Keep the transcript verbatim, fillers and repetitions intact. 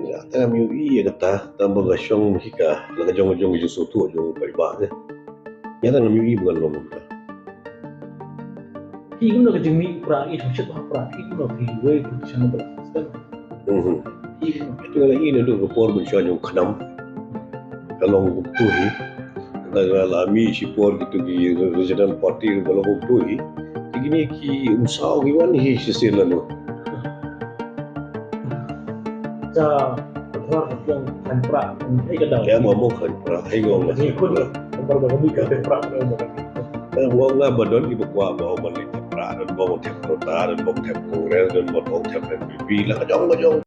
Ïa, tang ngam ïohi ïa kata, tang ba ka shong hi ka, la ka jong ka jong ka jingsngewthuh jong paidbah ne. Ïa, tang ngam ïohi ba ka long kata. Ki kumno ka jingmih pra i thong shit ba pra ki kumno ki wei ki shan ba. Mhm. Ki kumno. Ito nga la i naduh ka por ban shong jong khnam. Ka long kumtu hi. Nga la mih shipor kito ki regional party ka long kumtu hi. Te kine ki umsaw ki wan hi shisien lano. Sa ka thor ka jong khan pra, hei ka dang. Ïa, ma mo khan pra, hei ngong la. Ni khun la, nambar ba kami ka pra, nambar ba kami. Ïa, ngong nga ba don i ba kwah ba ong ban leit pra, don ba ong thep Rota, don ba ong thep Congress, don ba ong thep N P P, la ka jong ka jong.